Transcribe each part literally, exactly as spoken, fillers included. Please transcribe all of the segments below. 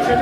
Hey,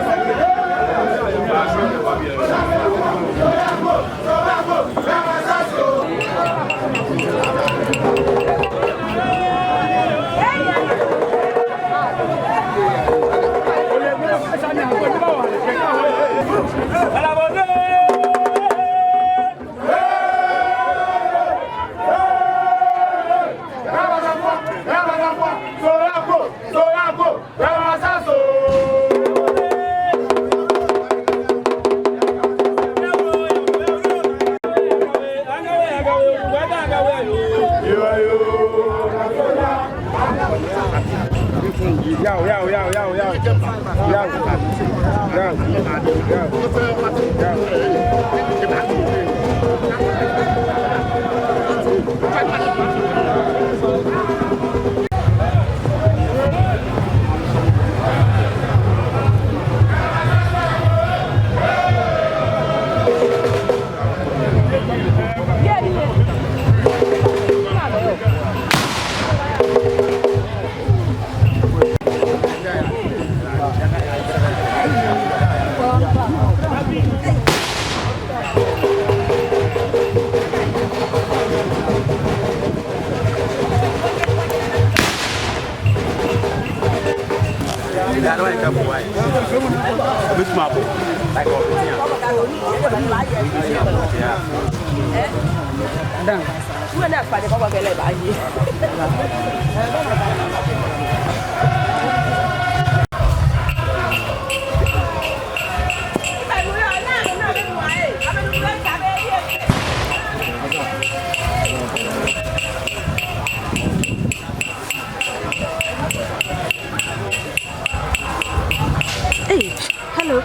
hello.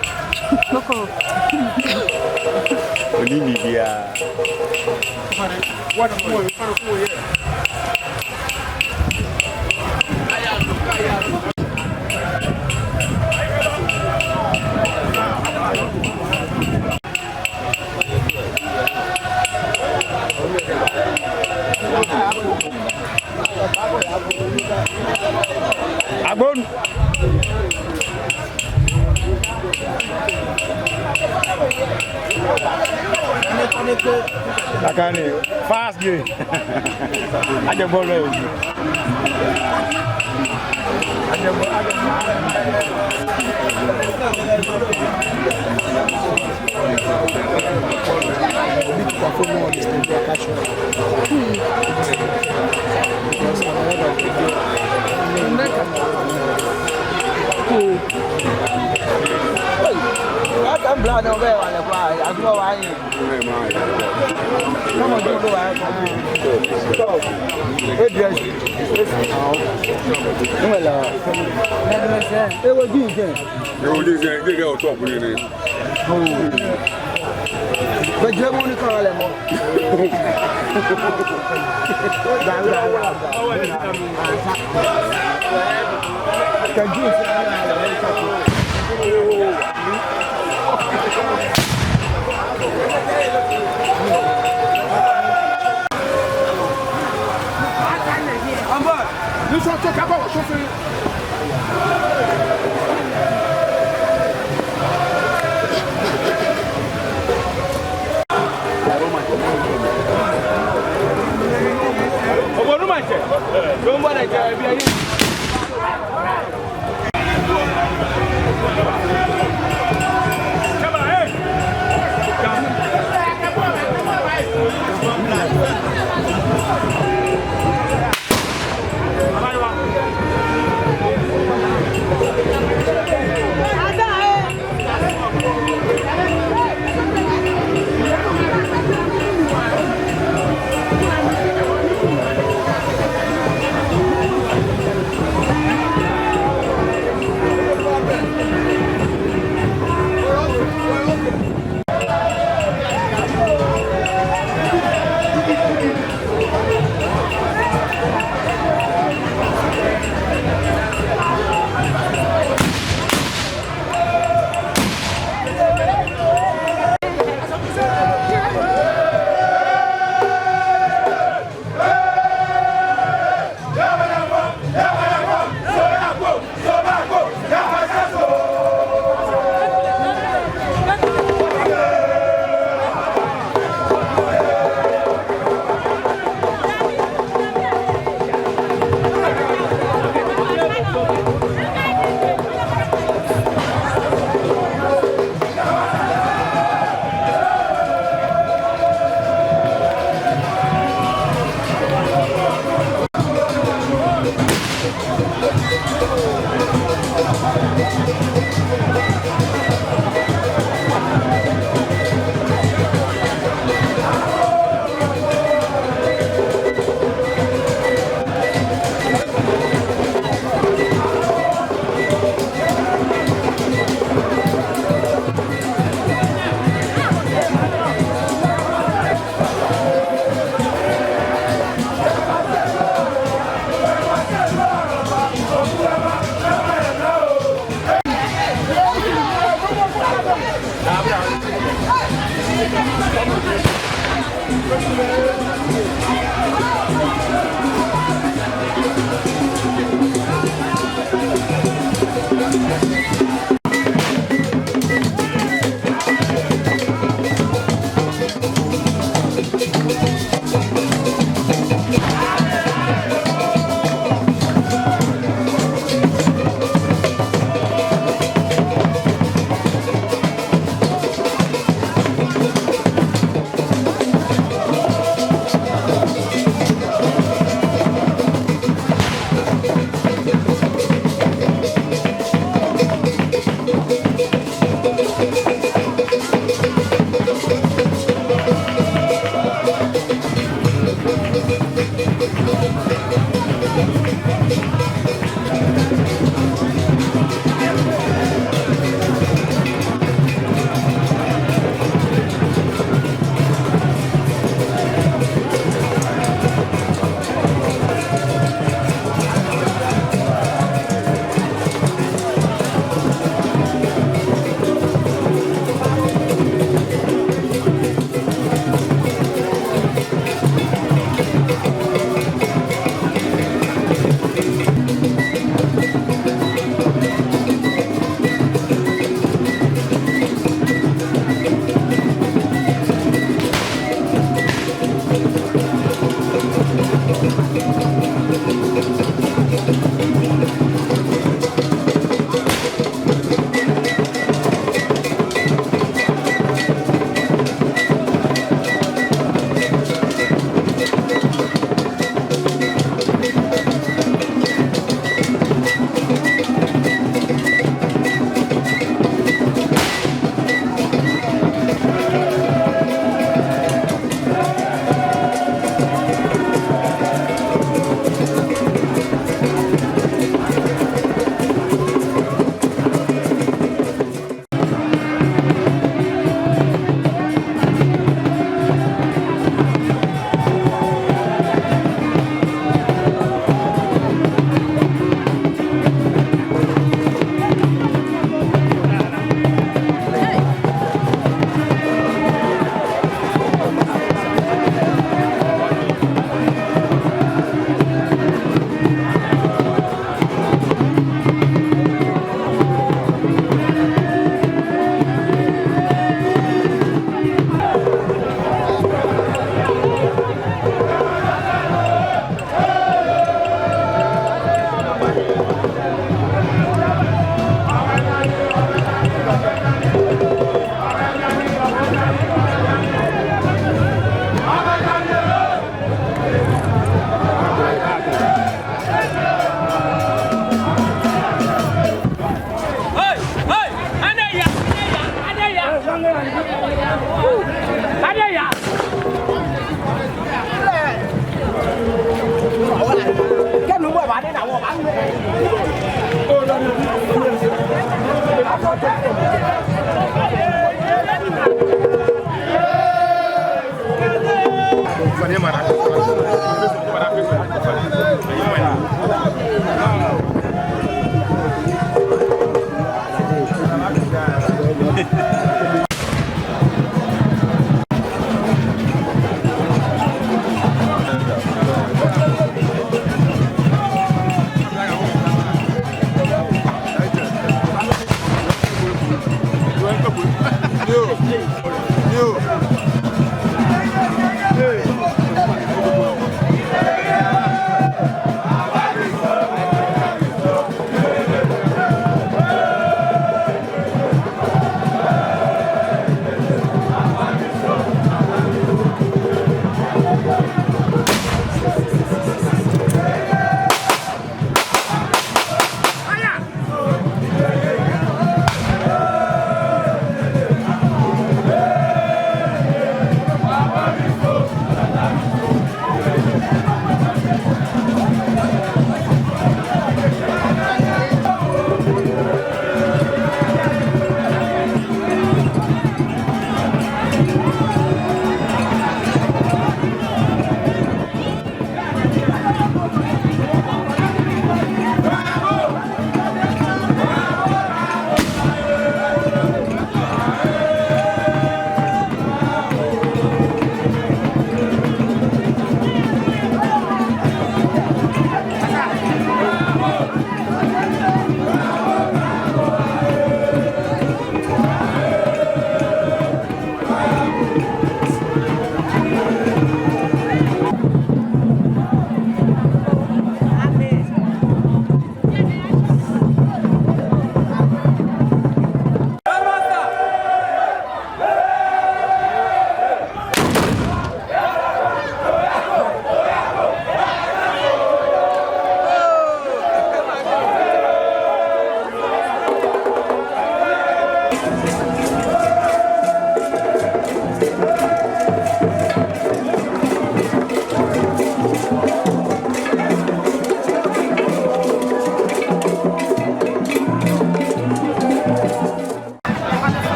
Mɔkɔ. Onii bibiaa. Agbonu. Nakai ni, fast game. Ajɛ bɔɔlu lɛ. Ewo di sɛ, di kɛ o top ni ni. Bɛ jɛ mɔ ni kala lɛ mɔ. Ka juice.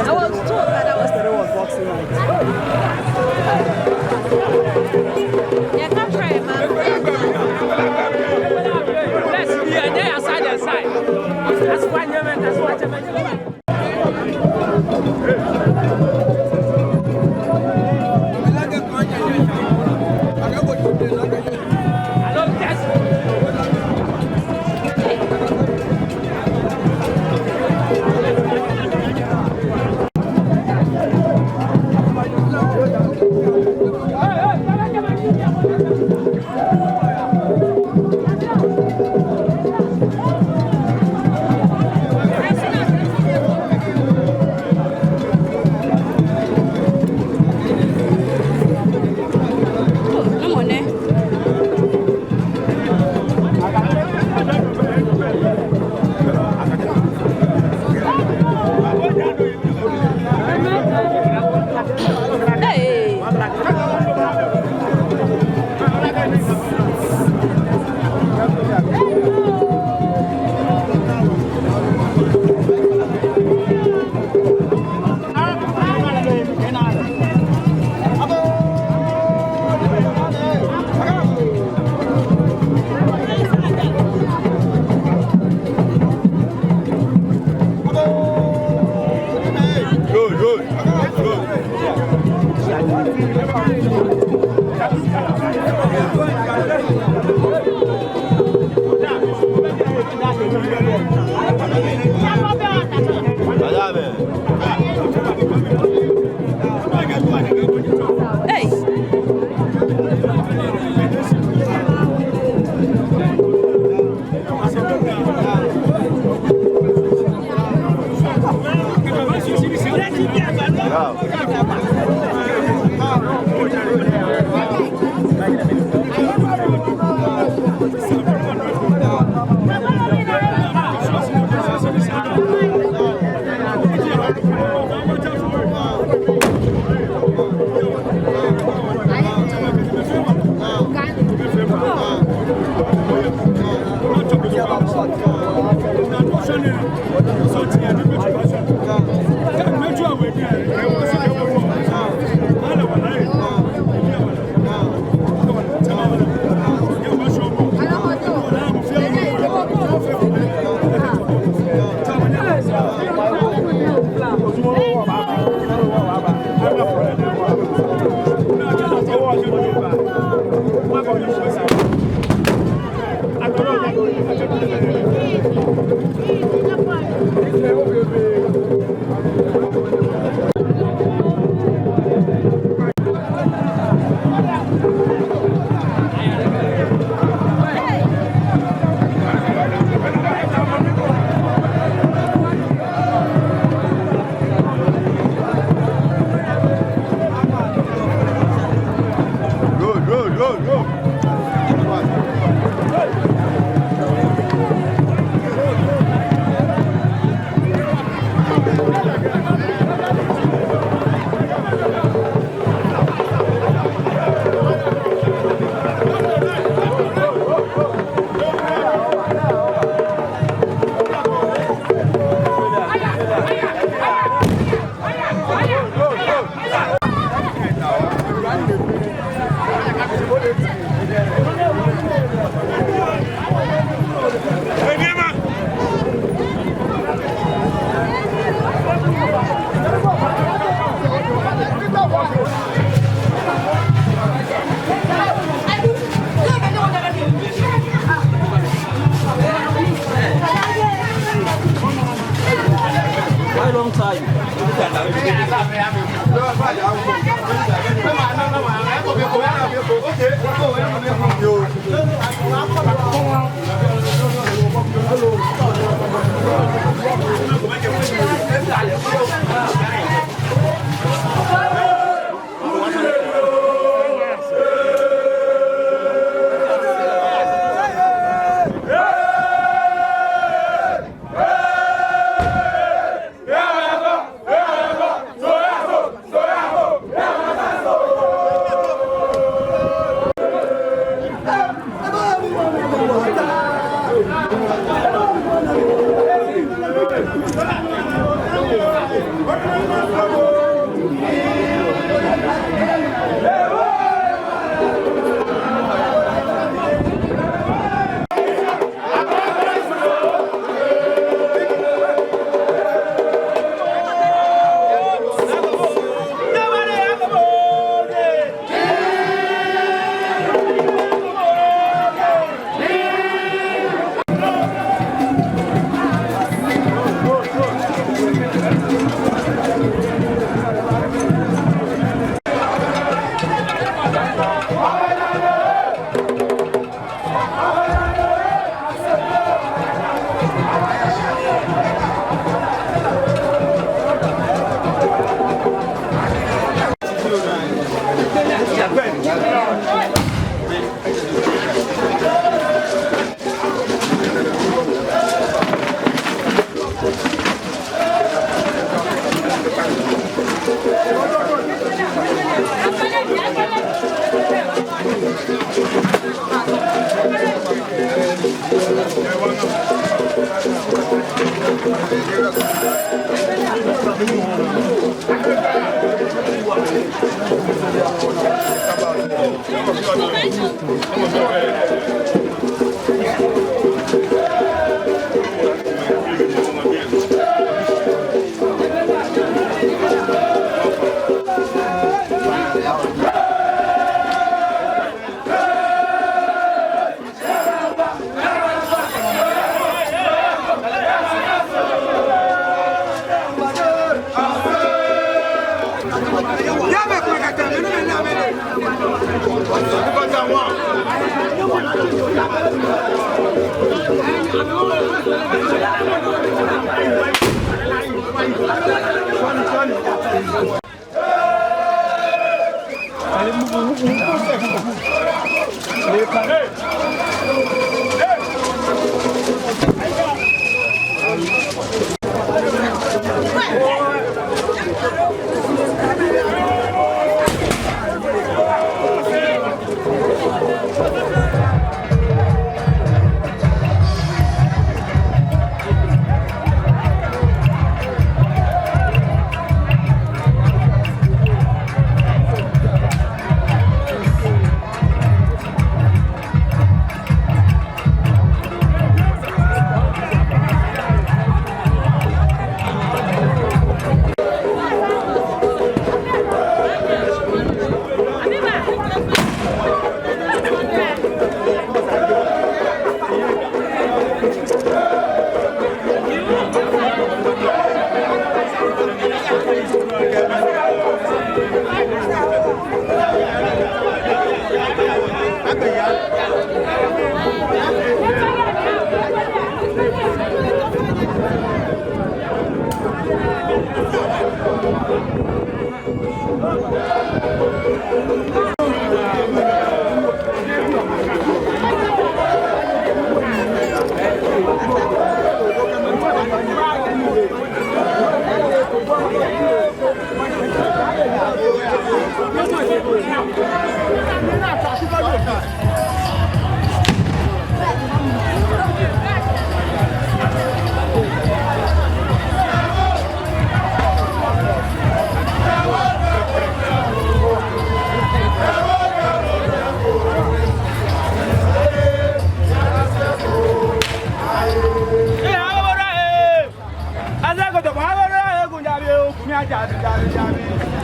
I was told that I was. They can't try, man. Yes, we are there, aside, aside. That's why, that's why.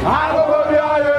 Agogo bi aye.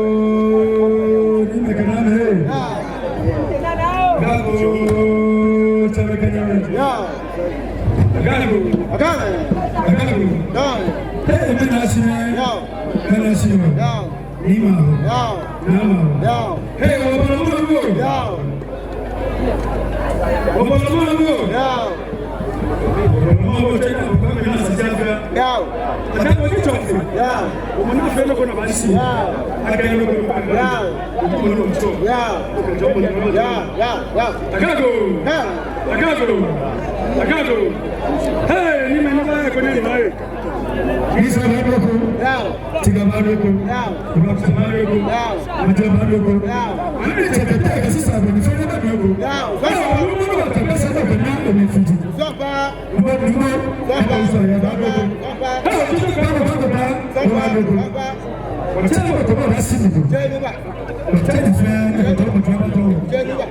Agoo, ni mɛi kɛ namɛi. Agoo, tsɛmɛi kɛ nyɛmɛi. Agoo, agoo, agoo. Hei, mɛni ashi nɛ? Mɛni ashi nɛ? Ni ma o. Ni ma o. Hei, obɔlɔ mɔ o. Obɔlɔ mɔ o. Obɔlɔ mɔ o, tsɛ na, obɔlɔ mɔ o, tsɛ na, tsɛ na. Yao. Ata ko ni tsɔ. Yao. Mɔ ni fee nɔ ko ni baashi. Yao. Akɛ nɔ ko ni baashi. Yao. Mɔ ni tsɔ. Yao. Yao, yao, yao. Agoo. Yao. Agoo. Agoo. Hei, ni mɛi ni baa ko ni nɔ ye. Ni sa ba doko. Yao. Tiga ba doko. Yao. Ba sa ba doko. Yao. Maja ba doko. Yao. Ani tsɛ kɛ tɛ kɛ sisa bɔ ni fɛɛ ba doko. Yao. Yao, mɔ ni baa ta bɛ sa doko na o ni fiti. Sɔfa. Mɔ ni mɔ. Sɔfa. Sɔfa. Sɔfa. Sɔfa. Sɔfa. Sɔfa. Sɔfa. Jenuba.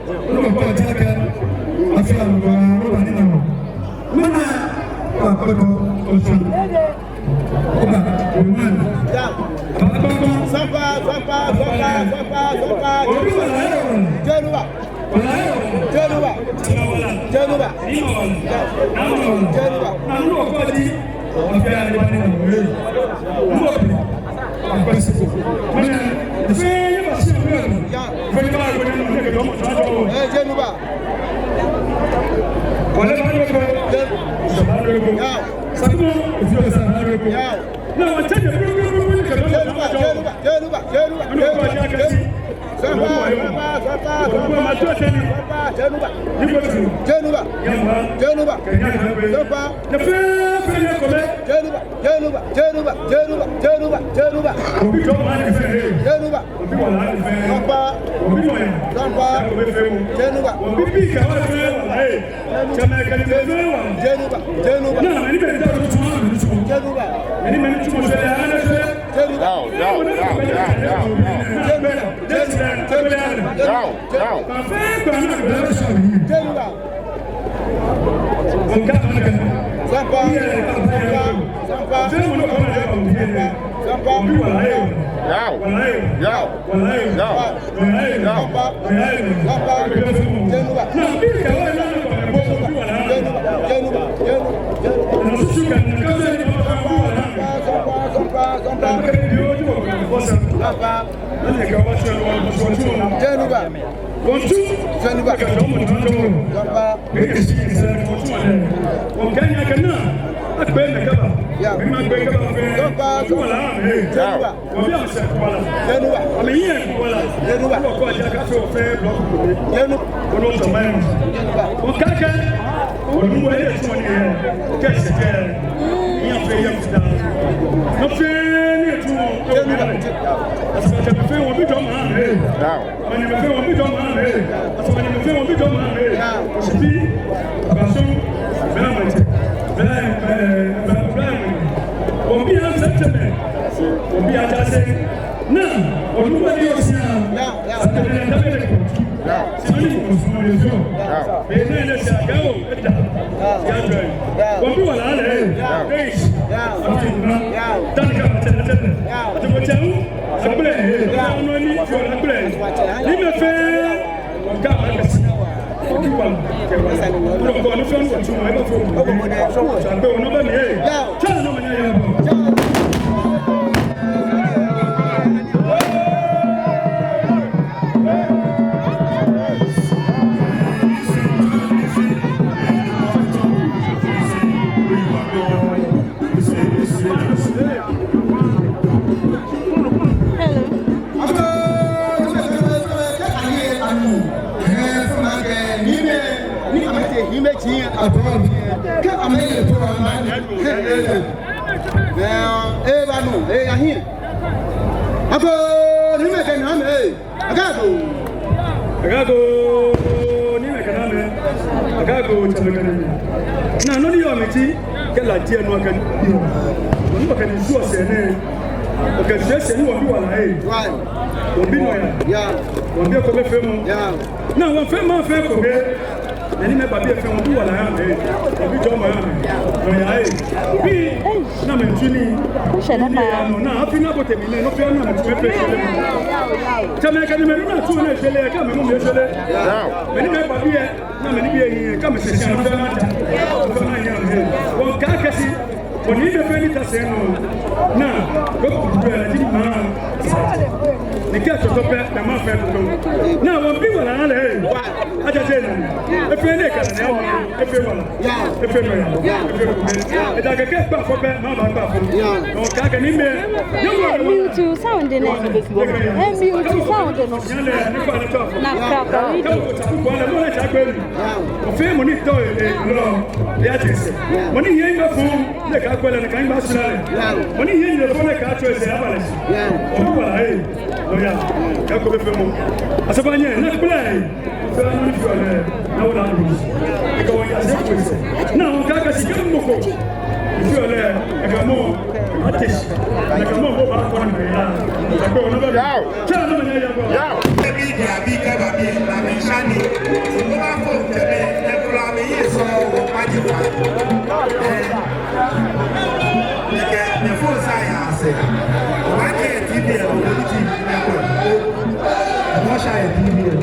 Jenuba. Jenuba. Yao. Sɔfa, sɔfa, sɔfa, sɔfa, sɔfa. Jenuba. Jenuba. Jenuba. Jenuba. Yao. Eh, Jenuba. Yao. Yao. Jenuba, Jenuba, Jenuba, Jenuba, Jenuba. Sɔfa, sɔfa, sɔfa, sɔfa, Jenuba. Jenuba, Jenuba, Jenuba. Sɔfa. Jenuba, Jenuba, Jenuba, Jenuba, Jenuba. Jenuba. Sɔfa. Sɔfa. Jenuba. Jenuba, Jenuba. Jenuba. Yao, yao, yao, yao, yao. Jenuba, Jenuba, Jenuba. Yao, yao. Jenuba. Sampa, sampa, sampa. Sampa. Yao, yao. Yao. Jenuba. Jenuba. Jenuba. Jenuba. Jenuba. Jenuba. Jenuba. Jenuba. Jenuba. Jenuba. Jenuba. Yao. Mɛi ni magbe kɛba fɛɛ. Yao. Wɔbii amɛsɛɛ kɛ wala. Yao. Amɛhiɛ kɛ wala. Yao. Wɔkɔ aja kafee wɔfɛɛ blɔk ko. Yao. Wɔnɔ tɔmɔ. Wɔkɛɛ akɛ, wɔnu wɔ yɛ tsuɔ ni yɛ. Kɛ sɛkɛ. Ni afee yɛ fita. Ni afee ni tsuɔ. Yao. Asafo fɛɛ wɔbi jɔɔmɔ. Yao. Mɛi ni amɛfee wɔbi jɔɔmɔ amɛ. Asafo mɛi ni amɛfee wɔbi jɔɔmɔ amɛ. Yao. Oshipi, Basum, Bɛlamɛi, Bɛla, ɛɛ, Bɛla, Bɛlamɛi. Wɔbii asɛɛ tɛmɛ. Wɔbii aja sɛɛ. Naa, wɔnu wɔ ni yɔɔ shia. Yao, yao. Sɛɛ tɛmɛ ni adamɛ lɛ kɔ. Yao. Sɛɛ ni kɔ sɔɔ ni yɔɔ. Yao. Bɛ ni lɛ shia gawo, eta. Yao. Yao. Yao. Wɔbi wala lɛ. Yao. Eish. Yao. Ati na. Yao. Tani ka tɛlɛ tɛlɛ. Yao. Ati ko tɛlɛ. Agbɛnɛ, yao, nɔ ni fio agbɛnɛ. Ni mɛi fɛɛ, wɔkɛɛ akɛ shi. Wɔkɛɛ akɛ shi. Wɔkɛɛ akɛ shi. Wɔkɛɛ akɛ shi. Wɔkɛɛ akɛ shi. Wɔkɛɛ akɛ shi. Hello. Ee, ba nu, ee, ahi. Agoo, ni mɛi kɛ naa mɛi, ee. Agoo. Agoo, ni mɛi kɛ naa mɛi. Agoo, tsɛmɛi kɛ nyɛmɛi. Naa, nɔ ni yɔɔ mli ji, kɛ lɛ ji enu akɛ ni. Nɔ ni wɔkɛ ni zuɔ sɛɛ nɛɛ. Wɔkɛ zuɔ sɛɛ ni wɔbi wala ee. Why? Wɔbi nɔyaa. Yao. Wɔbi ekomefeemɔ. Yao. Naa, wɔfee maŋ fɛɛ ekome. Mɛi ni mɛi ba biɛ fɛɛ wɔbi wala yɛ amɛ. Wɔbi jɔɔmɔ yɛ amɛ. Nɔyaa ee. Bi, naa mɛi tsu nii. Oshɛ dɛ paa. Naa, afi naa bote mli nɛɛ, nɔ fɛɛ naa mɛi tsu mɛi fɛɛ shwere. Tsɛmɛi kɛ nyɛmɛi, naa tsu nɛɛ shwere, kɛ mɛi mɔ mli shwere. Yao. Mɛi ni mɛi ba biɛ, naa mɛi ni biɛ hiɛ, kɛ mɛi shɛ shia, nɔ fɛɛ naa ja. Nɔ fɛɛ naa ya amɛ. Wɔkɛɛ akɛ shi. Bɔ ni mɛi fɛɛ ni ta sɛɛ nɔ. Naa, ko kudu yɛ ni ma. Ni kɛ tɔtɔ pɛ, naa mɛi fɛɛ tɔtɔ. Naa wɔbi wala lɛ. Ajaje naa. Efee nɛkɛ naa. Efee wala. Efee nɔyaa. Efee kome. Eda kɛkɛ kpa fɔ pɛ, maba kpa fɔ. Nɔ ka kɛ ni mɛ. Mute sound nɛɛ. Mute sound nɛɛ. Nakai kɛ. Ofee mɔ ni tɔ lɛ lɔ. Yɛ atsɛ sɛɛ. Mɔ ni yɛ mɛ fɔ. Nɛkɛ akwɛ lɛ, nɛkɛ ayiŋ ba sra lɛ. Mɔ ni yɛ nyɛ fɔ nɛkɛ atsɔ esɛɛ aba lɛ. Ɔmɔ wala ee. Nɔyaa. Ekomefeemɔ. Asafoianyɛ, naa kpla ee. Fɛɛ nɔ ni fioo lɛ. Naa wala mɔ. Ekɛ wɔya sɛɛ ko sɛɛ. Naa wɔkɛɛ akɛ shi kɛ mɔ ko. Fioo lɛ. Ekɛ mɔ. Ate shi. Ekɛ mɔ ko ba kɔ ni ya. Ekɛ mɔ ko ba. Yao. Tsɛ naa mɛi ni yɔɔ. Yao. Ebi di abi kɛ ba bi na mɛi shani. Ko ba ko tɛmɛ ekula mɛi yɛ sɔ ko ba di wa. Ekɛ ne fo sa ya sɛɛ. Wa kɛ T V lɛ o ti ne ko. Wa sha yɛ T V lɛ.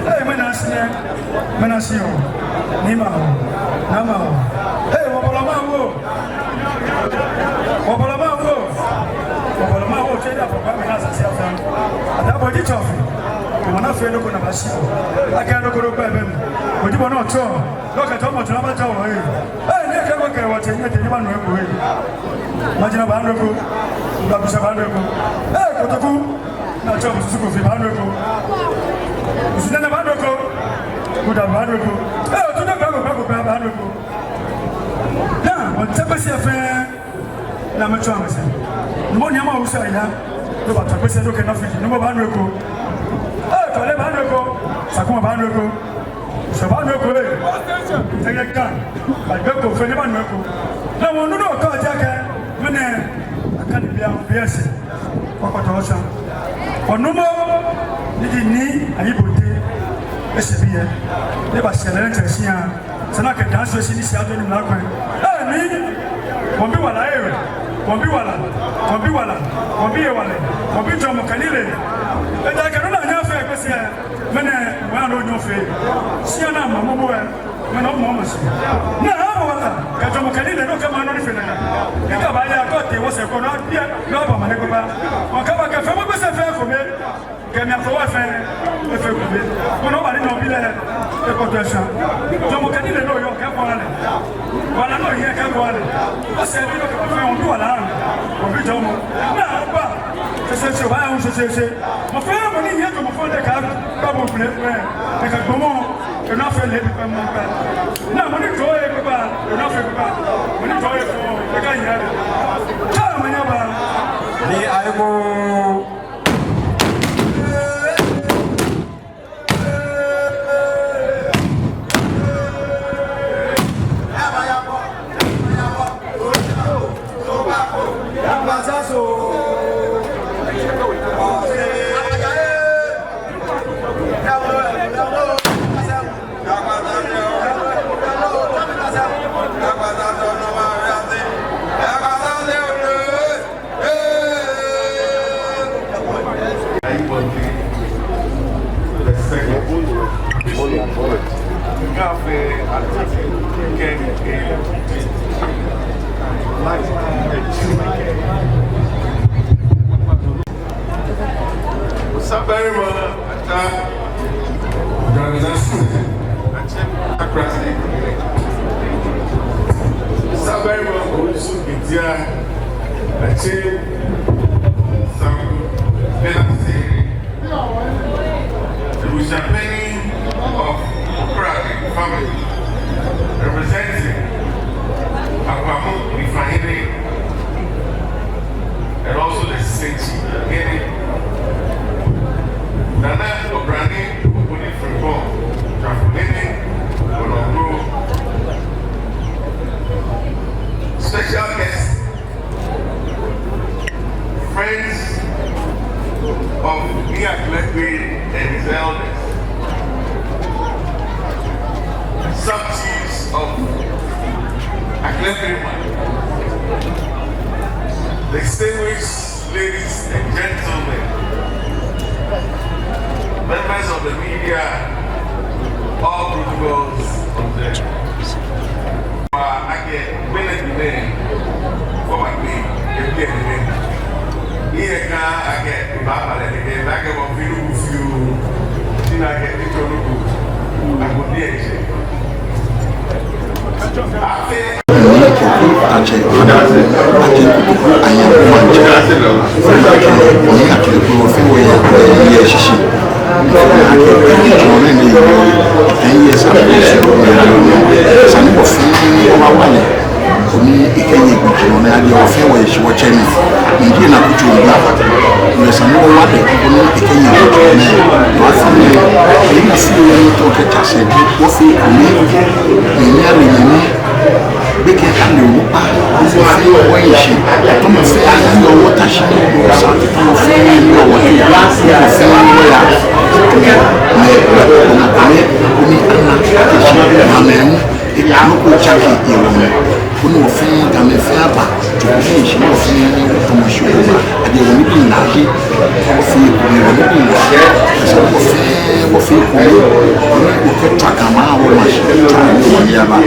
Hey, mɛni ashi nɛ? Mɛni ashi oo? Nii ma oo? Naa ma oo? Hey, wɔbɔlɔ maŋ woo. Wɔbɔlɔ maŋ woo. Wɔbɔlɔ maŋ woo. Tsɛ da papa mɛni ashi afi. Ada bɔ ji tsɔfi. Mɔ naa fee nɔ ko ni baashi. Akɛ nɔ ko nɔ ko bɛ mli. Bɔ ji bɔ ni otsɔ. Nɔ kɛ tsɔ mɔ tsɔ naa baajɔɔ wɔ ee. Ee, ni ekɛ ko kɛ wɔ tsɛ, ni ete ni baanu eko ee. Majina baanu eko. Bakusa baanu eko. Ee, Kotoku. Naa tsɔ Musuku Kofi baanu eko. Musu Nɛnɛ baanu eko. Kuda baanu eko. Ee, Otunde Kpako Kpako baanu eko. Naa, wɔtsɛ Kpesi fɛɛ. Naa mɛi tsɔ amɛsɛɛ. Nuumo Nii Amaa Owusu Ayinla. Loo baatsɔ Kpesi loo kɛ Naa Fiji. Nuumo baanu eko. Ee, Kɔle baanu eko. Sakuma baanu eko. Sɛ baanu eko ee. Tɛgɛ kan. Agbe ko fɛɛ ni baanu eko. Naa wɔnu nɔ ko ji akɛ. Mɛni. Akane biɛ, biɛ sɛɛ. Kɔkɔtɔ sa. Wɔnuumo. Ni ji Nii Ayi Bonte. Eshɛ biɛ. Ni baashɛ lɛ ntsɛ shia. Sani akɛ daa so shi ni shia do ni mla kwɛ. Ee, Nii. Wɔmiibi wala ee. Wɔmiibi wala. Wɔmiibi wala. Wɔmiibi hewalɛ. Wɔmiibi jɔɔmɔ kɛ nilee. Ejaakɛ nɔ ni anyɛɔ afee yɛ Kpesi ee. Mɛni, wɔyaa nɔ ni ofee. Shia naa mɔ mɔ bo ee. Mɛni mɔ mɔ shi. Naa, hewalɛ. Kɛ jɔɔmɔ kɛ nilee nɔ kɛ maŋ nɔ ni fee naa. Ni kɛba ya kɔ tee wɔsɛɛ kɔ nɔ biɛ. Nɔ ba ma ni kɛba. Wɔkaba kɛ fɛɛ mɔ Kpesi fɛɛ ko be. Kɛ mi afɔ wɔ fɛɛ, efee kube. Kɔnɔ wala ni obi lɛ, ekɔtɔ esa. Jɔɔmɔ kɛ nilee nɔ yɔɔ kɛ kɔ lɛ. Wala nɔ yɛ kɛ kɔ lɛ. Osɛɛ bi nɔ kɛ fɛɛ, obi wala. Obi jɔɔmɔ. Naa, oba. Sɛsɛsɛ, wa ya sɛsɛsɛ. Mɔ fɛɛ mɔ ni yɛ jɔɔmɔ fɔ lɛ ka, ka bo kule kule. Eka gbɔmɔ, ena fɛɛ lɛ bi kpɛ mɔ kpɛ. Naa, mɔ ni jɔɔ yɛ kpɛ, ena fɛɛ kpɛ. Mɔ ni jɔɔ yɛ fɔ, eka yɛ. Tsɛ mɔ nyɛ ba. Ni ayi ko. Sabarima Atta Organization. Sabarima Owusu Ketia. Akyem Sam Benasi. The Bushapeni of Okoradi family, representing Akwamu Ifahene and also the Senchi Hene, Nana Obrani Oponi Frimpong, Jafunene, Onogro. Special guest, Distinguished ladies and gentlemen, members of the media, all protocols observed. Wa akɛ, mɛni bi nɛ, kɔ ma bi, ebi nɛ. Iye ka akɛ, iba ba lɛ, akɛ, akɛ, wa fiu, fiu, tina akɛ, ito nuku, akɛ, bi nɛ. Atsɛ, atsɛ kuku aya maŋtsɛ. Ni atsɛ kuku fɛɛ wɔya yɛ shishi. Ni atsɛ kuku jɔɔ nɛɛ ni yɔɔ. Ni yɛ sa ni yɔɔ. Sani wɔfɛɛ wɔwa lɛ. Koni ekɛ yɛ kuku jɔɔ nɛɛ, ajɛ wɔfɛɛ wɔyɛ shi wɔtsɛ ni. Ni ji na kuku jɔɔ nɛɛ. Ni sani wɔwa lɛ. Koni ekɛ yɛ kuku jɔɔ nɛɛ. Wɔfɛɛ. Ni na si wɔyɛ tɔ kɛ tsase. Wɔfɛɛ koni. Ni ni ale ni. Gbekɛ ale onukpa, mɔ fɛɛ mɔ yɛ shi, tɔmɔ fɛɛ yɛ wɔ ta shi, sa tɔmɔ fɛɛ yɛ wɔ ta shi, mɔ fɛɛ mɔ ya. Mɛ, mɛ, mɛ, koni ana, kɛ shi, amɛ, eka nɔ ko tsake yɛ wɔ mli. Koni wɔ fɛɛ, Gamɛi fɛɛ aba, tso ko fɛɛ shi, wɔ fɛɛ, tɔmɔ shi wɔ ba, ajɛ wɔ nibii lɛ ahi, wɔ fɛɛ, wɔ nibii lɛ ahi, wɔ fɛɛ, wɔ fɛɛ, koni, koni wɔ kɛ tswa Ga maŋ, wɔ ma shi, tswa, wɔ ya ba.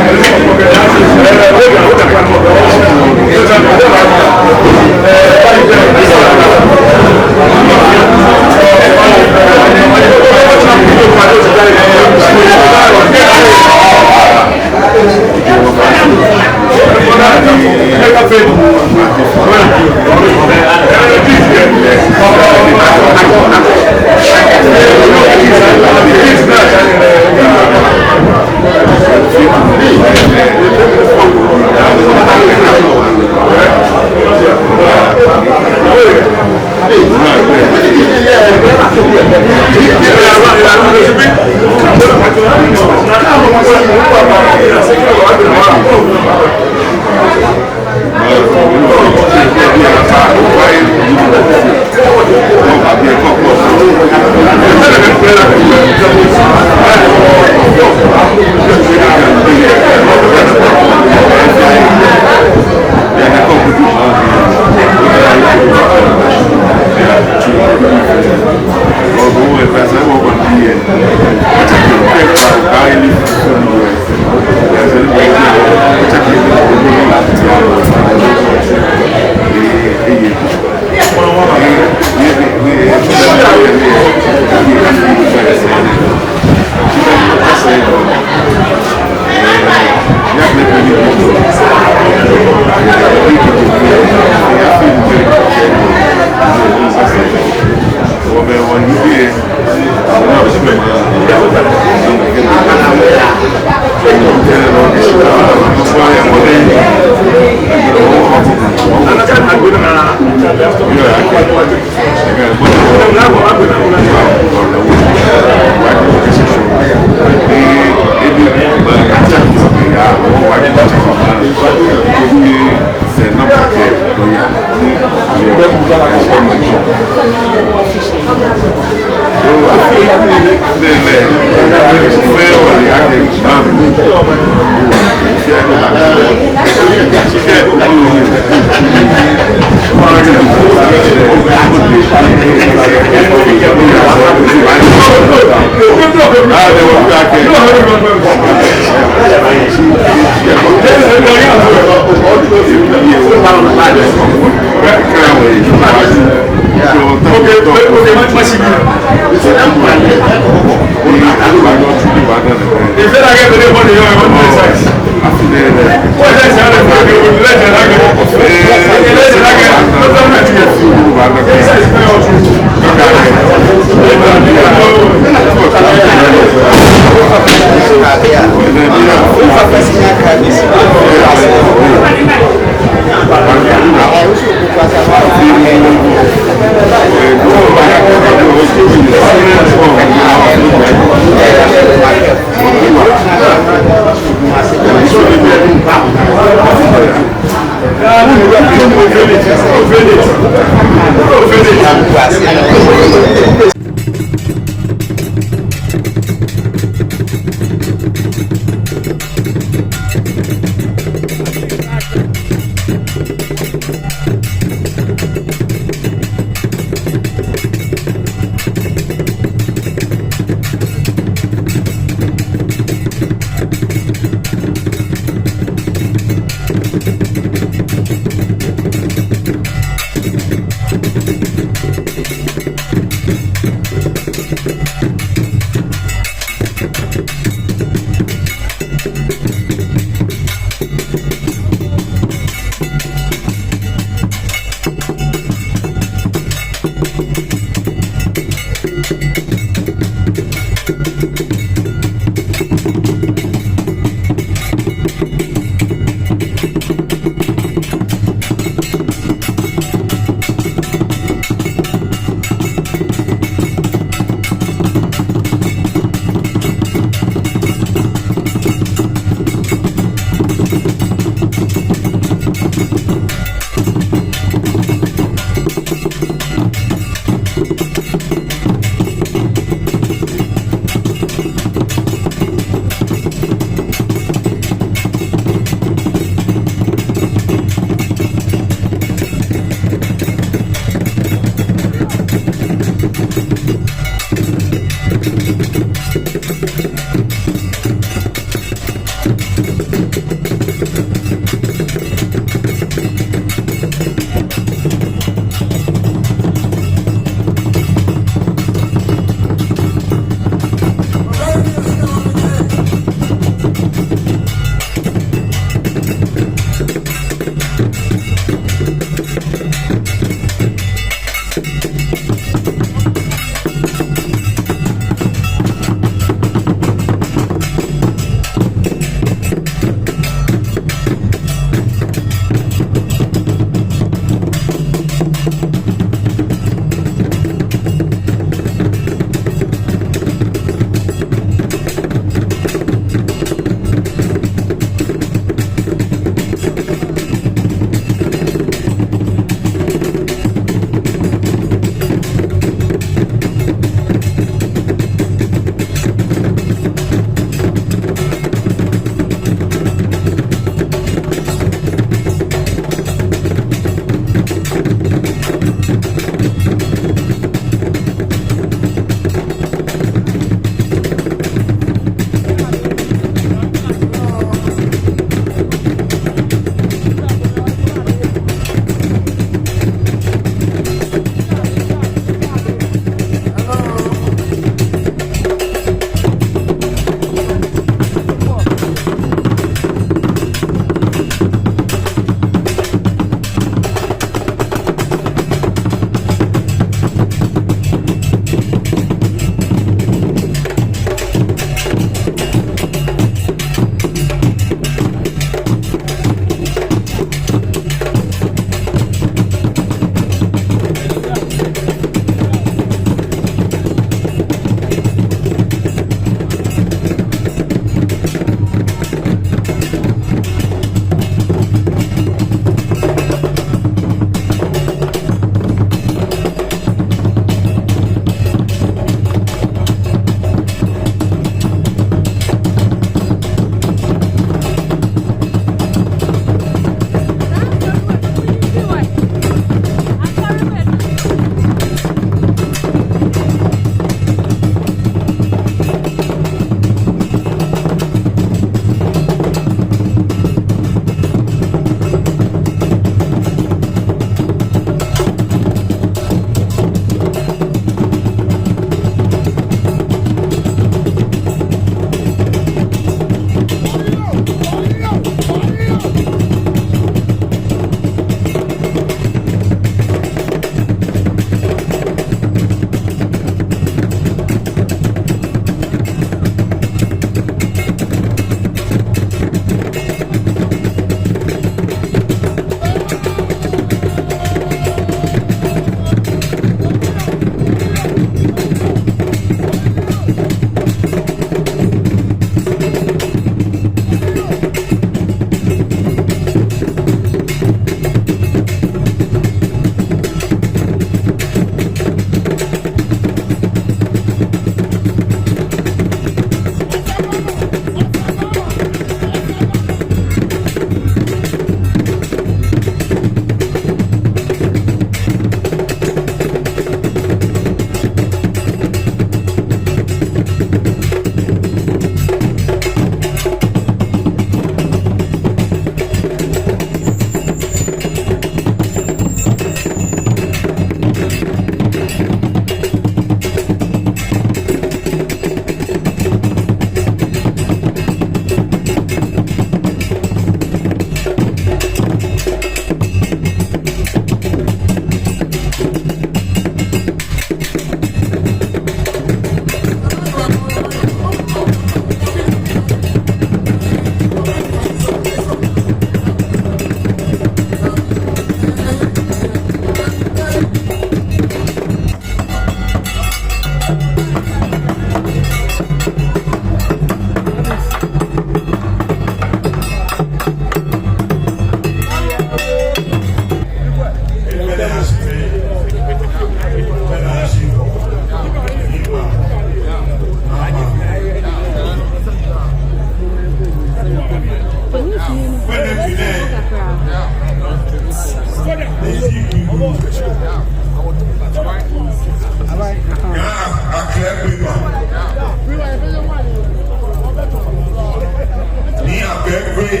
Ni akɛ kpee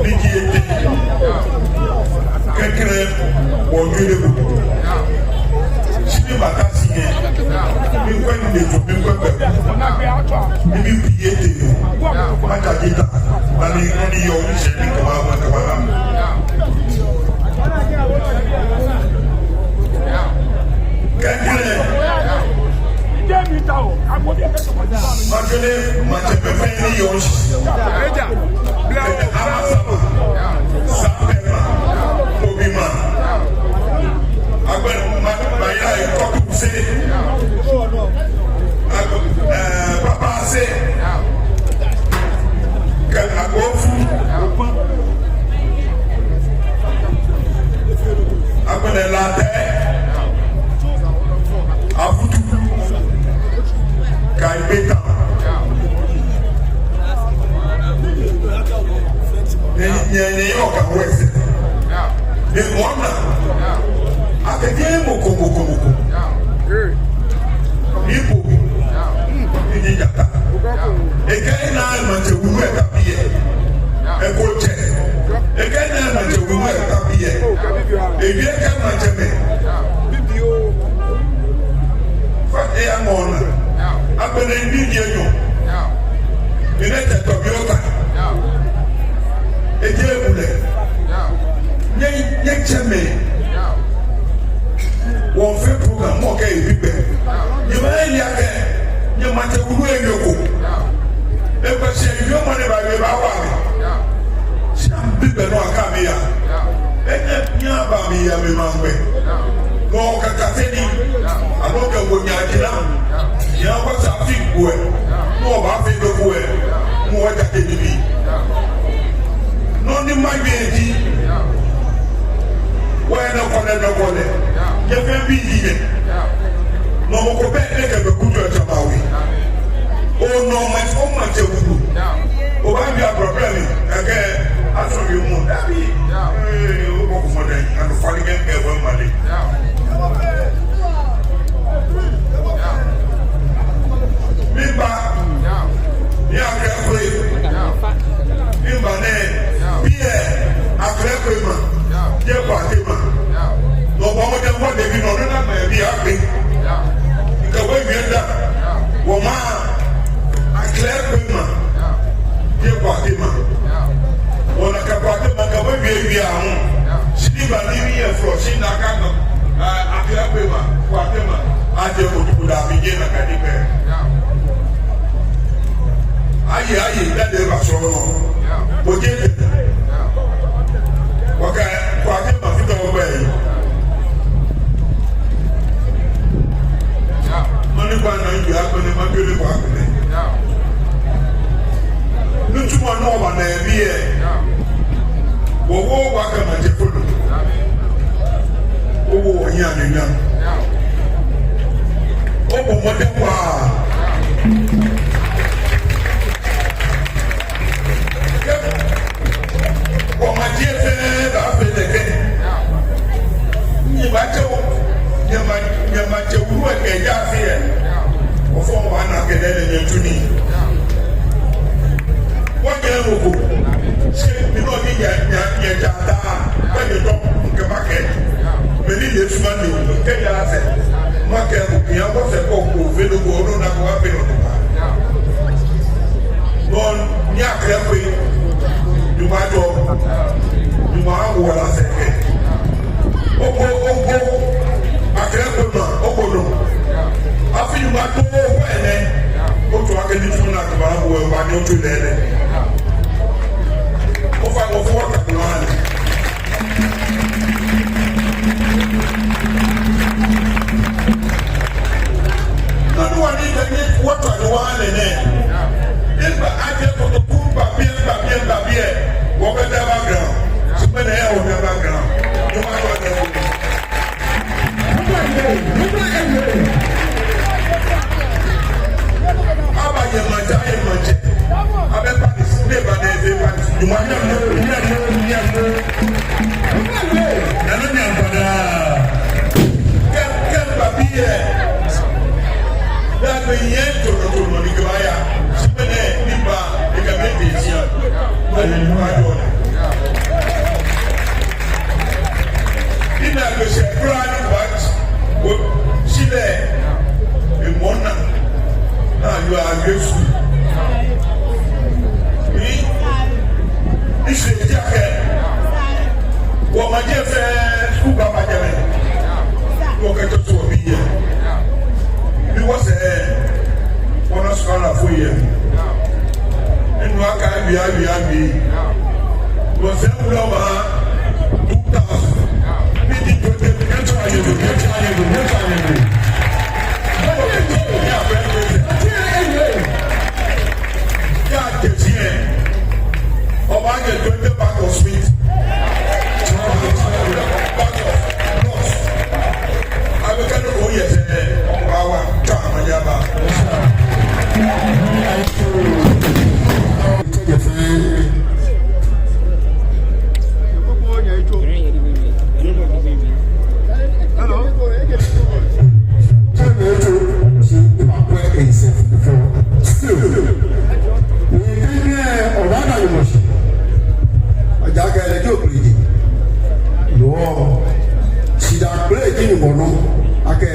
ni ji etɛ. Kɛkɛlɛ wɔjɔɔ lɛ ko. Shi ni mata shi yɛ. Mikwɛ ni lɛ jɔ, mikwɛ pɛ. Ni mibi etɛ. Mata jita. Mani, mani yɔɔ, misɛɛ ni kaba, kaba. Kɛkɛlɛ. Makɛɛ, maŋtsɛmɛi fɛɛ ni yɔɔ shishi. Kɛjɛ Amasaman, Sapema, Kobima. Agbɛnɛ ma, maya Kɔtuse. Agbɛnɛ, eh, Papase. Kɛ Agbofu. Agbɛnɛ Latɛ, Afutu, kɛ Gbeta. Nyɛ, nyɛ, nyɛ yɔɔ Ga West. Ni wɔna akɛ jeee mɔ ko, mɔ ko, mɔ ko. Ni bo, ni ji jata. Ekɛɛ ena maŋtsɛ wulu eta biɛ. Eko tsɛ. Ekɛɛ ena maŋtsɛ wulu eta biɛ. Ewie ekɛɛ maŋtsɛmɛi. Fa eya mɔ na. Agbɛnɛ ni ji enyɔ. Ni nɛɛ tɛ tɔ bi ota. Eje ebulɛ. Nyɛ, nyɛtsɛmɛi. Wɔfee program, mɔ kɛ ebi gbɛ. Nyɛba ele akɛ, nyɛ maŋtsɛ wulu ewie eko. Egbɛ shi ewie mɔ ni baawie baawa mi. Shi mibi gbɛ nɔ akɛ miya. Enyɛ miya ba miya mi maŋ gbɛ. Nɔ kaka tɛ ni. Aloo kɛ wo nya jira. Nya ba sa fi gbɛ. Nɔ baafee gbɛ gbɛ. Nɔ ja tɛ ni bi. Nɔ ni mawie ji. Wɔyɛ nɔ ko lɛ, nɔ ko lɛ. Nyɛ fɛɛ bi ji nyɛ. Nɔ mɔ ko bɛ ni kɛ bɛ kutu ɛ tsama we. O nɔ maŋtsɛ, o maŋtsɛ wulu. Obaabi a problem. Ekɛɛ, asɔ bi mɔ. Dabi. Ee, o ko kumɔ dɛ. Ano fali kɛ kɛ wɔ male. Miba, ni akɛ kpee. Miba nɛɛ, biɛ, akɛ kpee ma, jeee kpaatɛ ma. Nɔ bɔ mɔ jɛ wɔ de bi nɔ, nɔ na mɛ bi akpe. Kɛ wɔ wie da, wɔ ma, akɛ kpee ma. Jeee kpaatɛ ma. Wɔna akɛ kpaatɛ ma kɛ wɔwie wie ahu. Shi ni ba ni wie fɔ shi na ka nɔ. Akɛ kpee ma, kpaatɛ ma. Ajɛ ko tuku da bi je na ka di pɛ. Ayi, ayi, da de ba sɔ nɔ. Bo je te. Wɔkɛ kpaatɛ ma fitɔ gbɛ yi. Mɔ ni ba na yi akpɛnɛ, ma kele ba akpɛnɛ. Nitsumɔ nɔ ba na ebi yɛ. Wɔ wɔ wa kɛ maŋtsɛ folo. Owo wɔnyɛ anunyam. Obɔ mɔdɛŋ waa. Wɔmaŋtsɛ fɛɛ baafee nɛkɛ. Nyɛmaŋtsɛ o, nyɛma, nyɛmaŋtsɛ wulu ekɛ ja fɛɛ. Ofɔ wa na kɛlɛ lɛ nyɛtsu nii. Wɔnyɛ mɔ ko. Shi mi nɔ ni nyɛ, nyɛ, nyɛja ta. Kɛ nyɛtɔ, kɛ makɛɛ. Mɛni lɛ sumɔ ni, kɛ ya sɛɛ. Makɛɛ ko, kɛ ya bɔ sɛɛ ko, ko fee nɔ ko, nɔ na ko, wa fee nɔ ko. Nɔ ni akɛ kpee, Nyɔŋmɔ ajɔɔ, Nyɔŋmɔ awo wala sɛɛ kɛ. Ogo, ogo, akɛ kpee ma, ogo nɔ. Afi Nyɔŋmɔ ato ogo enɛ. Otsɔ akɛ nitsumɔ naa kɛ ba wo ba ni otsɔ lɛ lɛ. Ofa, ofa, ofa, ofa. Nanu wani dani watu ni wale ne. Iba aje kutuku ba bien, ba bien, ba bien. Wɔbɛ da background. Sumene ya wɔbɛ background. Eshɛ kura ni bat. Wo shi lɛ. Emɔ naa. Naa yɔɔ awie sukuu. Ni, ni shi eji akɛ. Wɔmaŋ jɛ fɛɛ sukuu baba jɛmɛ. Wɔkɛtɔ so bi yɛ. Ni wɔsɛɛ, wɔna sukuu lɛ fo yɛ. Enu aka bi, abi, abi. Wɔsɛɛ wulɔ ba two thousand. Ni di twenty, nyɛtsɔ ayɛ do, nyɛtsɔ ayɛ do, nyɛtsɔ ayɛ do. Wɔkɛtɔ so bi yɛ. Yaa kɛji yɛ. Obaanyɛ twenty bag of sweet. Bag of nuts. Abɛkɛ nɔ ko yɛ sɛɛ. Obawa. Tswa amanyaba. Hello. Tell me to, she, if I pray in self before. Still. Ni kɛkɛ, obaada Nyɔŋmɔ shi. Ejaakɛ lɛ ji Okpleji. Yoo. Shidaa kpele ji Nyɔŋmɔ nɔ. Akɛ,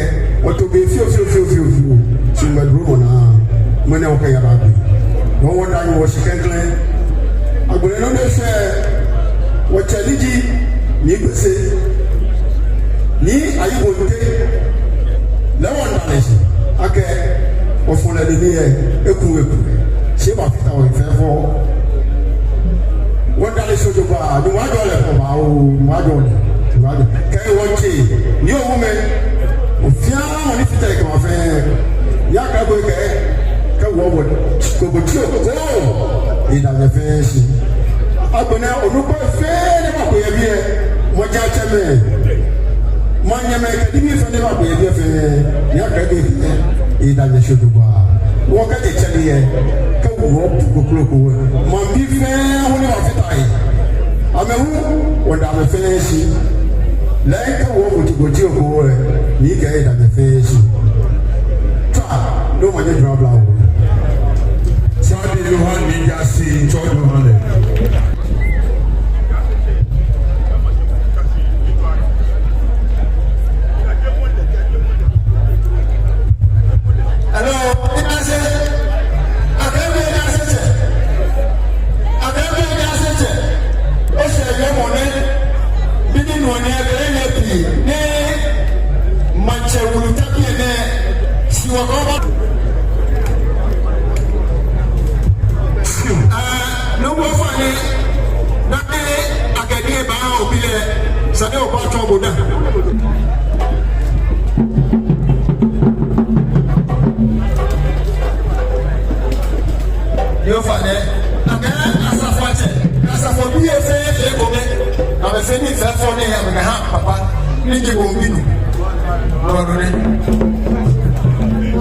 wɔto be fioo, fioo, fioo, fioo, fioo. Shi ŋmɛnɛ dromɔ naa. Ŋmɛnɛ wɔkɛya ba gbe. Nɔ wɔda Nyɔŋmɔ shi klɛŋklɛŋ. Agbɛnɛ nɔ ni eshwɛ, wɔtsɛ ni ji Nii Gbese. Nii Ayi Bonte. Lɛ wɔmiida lɛ shi. Akɛ, wɔfɔ lɛ nii ni yɛ, eku, eku. Shi ebafata wɔ fɛɛ fɔ. Wɔmiida lɛ shi jogbaŋŋ, ni wɔjɔɔ lɛ kɔba oo, wɔjɔɔ lɛ, wɔjɔɔ. Kɛ wɔtsɛ, ni owu mɛ, ofainɛ mɔ ni fata ekɛ ma fɛɛ. Yaa kɛ bo kɛ, kɛ wɔ bo, ko bo tsi o, ko, eda nyɛ fɛɛ shi. Agbɛnɛ onukpai fɛɛ ni bako yɛ biɛ, mɔ ja tsɛmɛi. Manyɛmɛi kɛ nibii fɛɛ ni bako yɛ biɛ fɛɛ, yaa kɛ bo kɛ, eda nyɛ shi jogbaŋŋ. Wɔkɛ je tsɛ ni yɛ, kɛ wɔ bu kokloko wɛ. Maŋbii fɛɛ hu ni bafata he. Amɛ hu, wɔmiida amɛ fɛɛ shi. Lɛ kɛ wɔ kotokoto ko wɛ, ni kɛ eda amɛ fɛɛ shi. Tswa, no manye dra bla wɔ. Tswa ni Yohane ni ja shi, tswa Yohane. Hello, Igbo Asante. Akɛ Igbo Asante. Akɛ Igbo Asante. Ose yɛ mɔ nɛ. Bi ni nɔ ni akɛ lɛ pii. Ni maŋtsɛ wulu ta biɛ nɛ. Shi wɔkɔ ba. Ah, no wɔ fɔ ni. Ni akɛ ni eba obi lɛ, sane oba tɔ bo da. Yoo, ofainɛ, akɛ asafoatsɛ, asafobii fɛɛ fɛɛ ko mɛ, amɛfee nii fɛɛ fɛɛ ni amɛkɛha papa, ni ji bo bi nu. Lɔdu ni.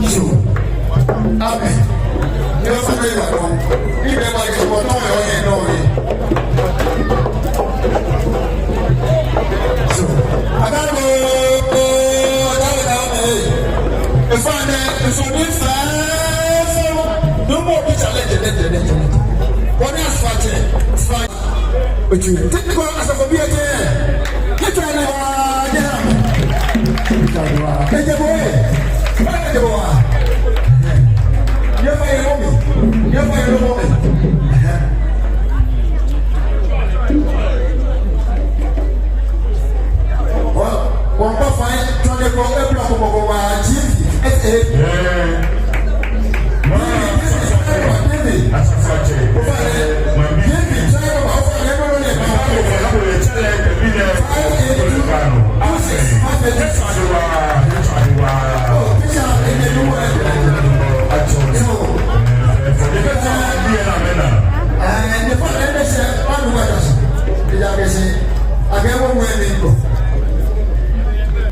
So, amen. Yoo, ofainɛ, yoo, ofainɛ. Ni bɛ ba yi, ko tɔ yɛ, yɛ, nɔ yɛ. So, adalo, adalo, adalo, eh. Ofainɛ, nsoni fɛɛ fɛɛ, no mɔ bi challenge, challenge, challenge, challenge. Wɔna asafoatsɛ, asafoatsɛ. Otu, tɛtɛ ko asafobii atɛ. Kɛtɛ ni wa, jɛ ha. Kɛtɛ wa. Kɛtɛ bo, eh. Kɛtɛ bo wa. Yɛ fa yɛ lɔ mi. Yɛ fa yɛ lɔ mi. Wɔ, wɔkpa fai, tsɔne ko, ebla ko, ko, ko, wa, G V, S A.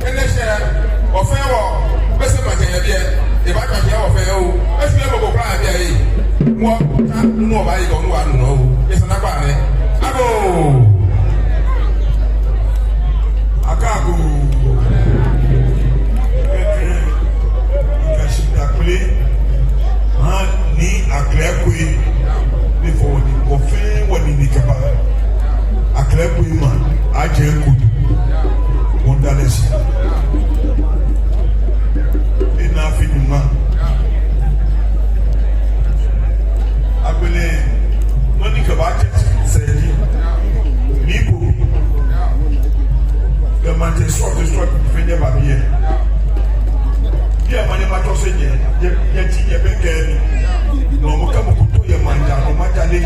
Enɛ sɛɛ, wɔfɛɛ wɔ, bɛ sɛ maŋtsɛ yɛ biɛ, eba maŋtsɛ wɔfɛɛ oo, esi lɛ mɔ ko kwraa yɛ biɛ ee. Wɔ, ta, nu wɔbaaye kɔ, nu wɔnu nɔ oo, esa ni akpa amɛ. Agoo. Akɛ agoo. Kɛkɛ, kɛ shidaa kpele. Haa, Nii Aklekwe. Ni fɔ wɔ ni, wɔfɛɛ wɔ ni ni kɛba. Aklekwe maŋ, ajɛ kutu. Wɔmiida lɛ Ena afi nyɔŋma. Agbɛnɛ, nɔ ni kɛbaatsɛ sɛɛ ji, ni ko, kɛ maŋtsɛ srɔto srɔto fɛɛ nyɛba biɛ. Biɛ manyɛ matsɔse nyɛ, nyɛ, nyɛtsi nyɛbɛŋkɛ mi. Nɔ mɔ kɛ mɔ ko to yɛ maŋ ja, nɔ maŋ ja lɛ.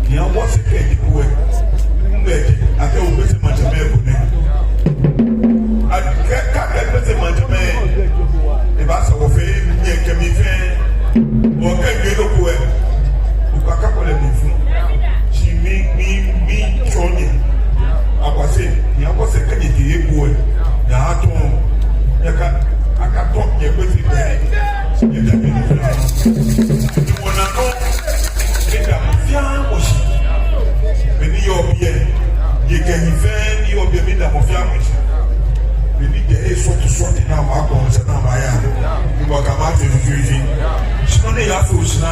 Ni awɔ sɛɛ kɛ ji ko ɛ. Ŋmɛnɛ, akɛ Gbese maŋtsɛmɛi eko nɛ. Akɛ, akɛ Gbese maŋtsɛmɛi, ebaasa wɔ fɛɛ, nyɛ kɛ mi fɛɛ. Wɔkɛ nyɛ loko ɛ. Okaka kɔlɛ mi fun. Shi mi, mi, mitsɔɔ nyɛ. Akwase, ni awɔ sɛɛ kɛ nyɛtee eko ɛ. Nyɛaatɔ. Nyɛka, akatɔ, nyɛ Gbese gbɛ. Nyɛda mi fɛɛ. Wɔna nɔ. Mida mɔ fɛɛ mɔ shi. Mɛi ni yɔɔ biɛ, yɛ kɛ ni fɛɛ ni yɔɔ biɛ, mida mɔ fɛɛ mɔ shi. Mɛi ni jɛ he srɔto srɔto ni amɛkɔ sɛɛ ni amɛya. Ni wɔkɛ amɛ afee fififi. Shi nɔ ni yaa fo shi na,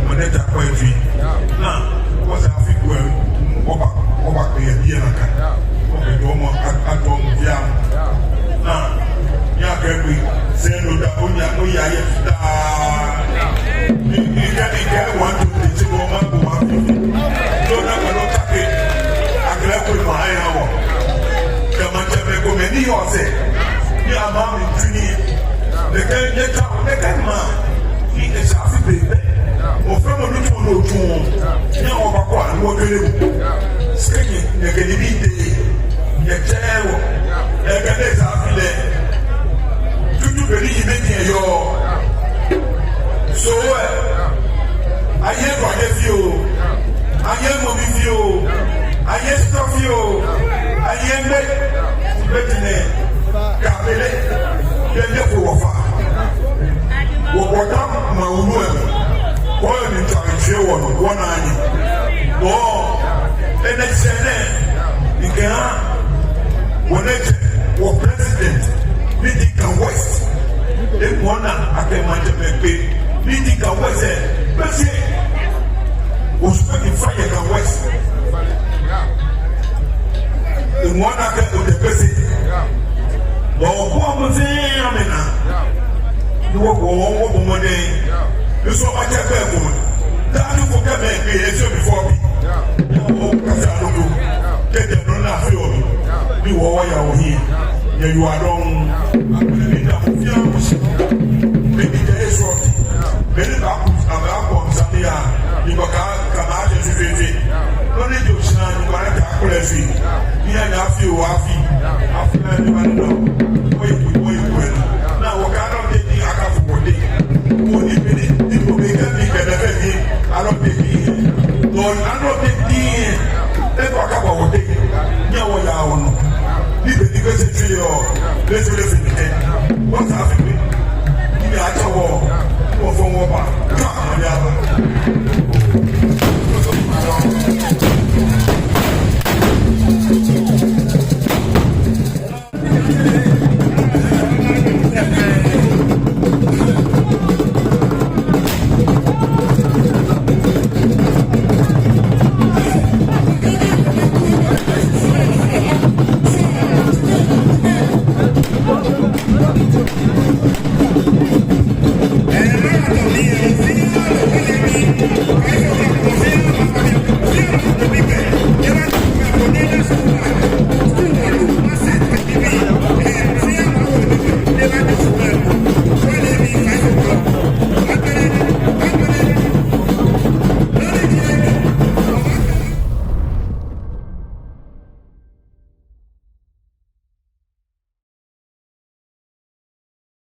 mɔ nɛɛ ta kɔ efi. Na, wɔsɛɛ afi ko ɛ, wɔba, wɔbakpe yɛ biɛ nakai. Wɔkɛ dɔmɔ, a, adɔmɔ biɛ. Na, nyɛkɛ gbi, sɛɛ no da, onya, oya yɛ fita. Ni, ni kɛ, ni kɛ, one, two, three, wɔma, wɔma. Dona kɛ no take. Akɛlɛ ko ma ya wɔ. Kɛ maŋtsɛmɛi komɛi ni yɔɔ sɛɛ. Ni amɛmiitsui ni. Nɛkɛ, nɛkɛ, nɛkɛ ma. Ni esa afi be bɛ. Mɔ fɛɛ mɔ ni tsuɔ no tsuɔ. Ni wɔbakɔ, ni wɔkɛlɛ. Sɛɛ nɛkɛ ni bi te. Nyɛtsɛ wɔ. Nɛkɛ ni esa afi lɛ. Tutu be ni yi be ni yɔɔ. So ɛ. Aye kwa de fioo. Aye mɔ mi fioo. Aye sitɔ fioo. Aye mɛ. Be ti nɛ. Kabele. Yɛ nyɛ fo wɔfa. Wɔ, wɔta ma wulu ɛ. Wɔyɛ ni tswa ntsɛ wɔ nɔ, wɔna ni. Wɔ, enɛ sɛɛ nɛ, ikɛ ha, wɔ nɛ jɛ, wɔ president, ni ji Ga West. Eŋɔɔ naa, akɛ maŋtsɛmɛi kpee, ni ji Ga West, ɛ, Gbese. Osu kpee ni fa yɛ Ga West. Eŋɔɔ naa akɛ otee Gbese. Wɔ, wɔ, mɔ fɛɛ amɛna. Ni wɔ, wɔ, wɔ, wɔbɔ mɔdɛŋ. Ni sɔ ma jɛ bɛ ko. Daa ni ko kɛ mɛi kpee yɛ sɔ bi fɔ bi. Ni wɔ, wɔ kasa loko. Kɛjɛ nɔ ni afee wɔ. Ni wɔ, wɔya wɔhiɛ. Nyɛyiwaladɔŋŋ. Agbɛnɛ mida mɔ fɛɛ mɔ shi. Mɛi ni jɛ he srɔto. Mɛi ni baaku, amɛbaaku amɛsane ya. Ni wɔkɛ, kɛ amɛ aje fififi. Nɔ ni ji oshara ni wɔkɛ akulɛ fi. Ni aya ni afi oo afi. Afi ni wɔnɔ. Wɔyi, wɔyi, wɔyi. Ni wɔkɛ alɔ tee ni akafo wɔteŋ. Wɔni beni, ni wɔbɛ kɛ ni kɛ ni fɛɛ ni alɔ tee ni. Nɔ alɔ tee ni. Eko akaba wɔteŋ. Ni wɔya wɔnɔ. Ni beni Gbese fi yɔɔ. Gbese lɛ fi ni kɛ. Wɔsɛɛ afi be. Ni atsɛ wɔ. Wɔfɔ wɔba. Ka, wɔya ba.